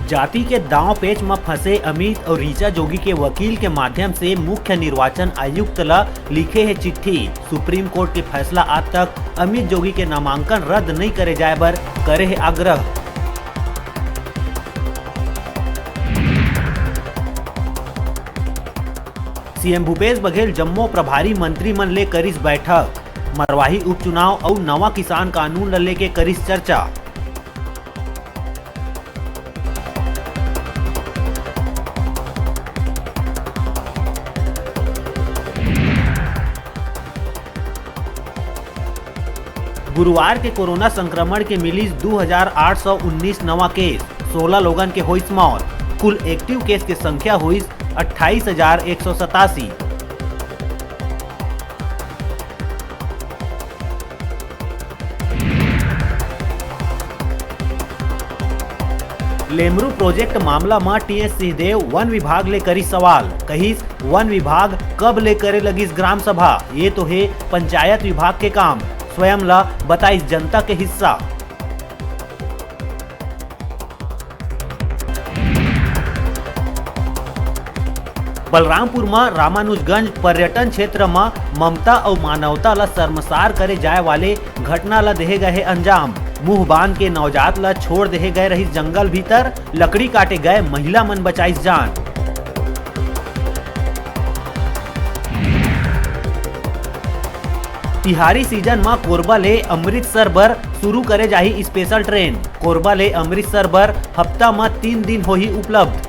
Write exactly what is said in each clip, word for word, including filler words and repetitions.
जाति के दांव पेच म फंसे अमित अउ ऋचा जोगी के वकील के माध्यम से मुख्य निर्वाचन आयुक्त ल लिखे हे चिट्ठी। सुप्रीम कोर्ट के फैसला आत तक अमित जोगी के नामांकन रद्द नइ करे जाय बर करे हे आग्रह। सीएम भूपेश बघेल जम्मो प्रभारी मंत्री मन ले करिस बैठक। मरवाही उपचुनाव अउ नवा किसान कानून ल लेके करिस चर्चा। गुरुवार के कोरोना संक्रमण के मिलिस दू हजार आठ सौ उन्नीस नवा केस, सोला लोगन के होइस मौत। कुल एक्टिव केस के संख्या होइस अट्ठाईस हजार एक सौ सतासी। लेमरू प्रोजेक्ट मामला म टीएस सिंहदेव वन विभाग ले करिस सवाल, कहिस, वन विभाग कब ले करे लगिस ग्राम सभा? ये तो हे पंचायत विभाग के काम, स्वयं ला बताइस जनता के हिस्सा। बलरामपुर म रामानुजगंज पर्यटन क्षेत्र म ममता अउ मानवता ल शर्मसार करे जाय वाले घटना ल देहे गए हे अंजाम। मुंह बांध के नवजात ल छोड़ देहे गए रहिस जंगल भीतर, लकड़ी काटे गए महिला मन बचाइस जान। तिहारी सीजन म कोरबा ले अमृतसर बर शुरू करे जाही स्पेशल ट्रेन। कोरबा ले अमृतसर बर हफ्ता म तीन दिन होही उपलब्ध।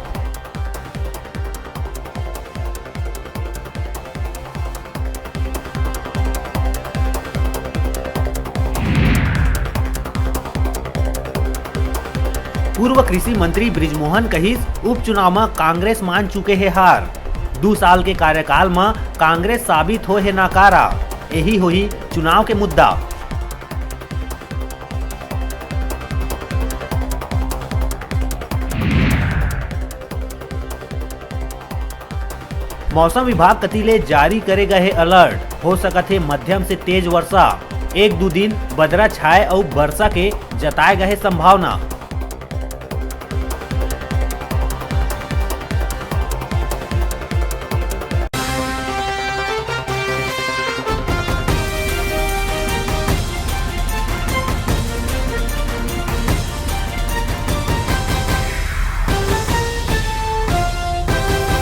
पूर्व कृषि मंत्री बृजमोहन कहिस, उपचुनाव म कांग्रेस मान चुके हे हार। दू साल के कार्यकाल म कांग्रेस साबित होए हे नाकारा, यही होही चुनाव के मुद्दा। मौसम विभाग कति ले जारी करे गए हे अलर्ट, हो सकत हे मध्यम से तेज वर्षा। एक दू दिन बदरा छाए अउ वर्षा के जताए गए हे संभावना।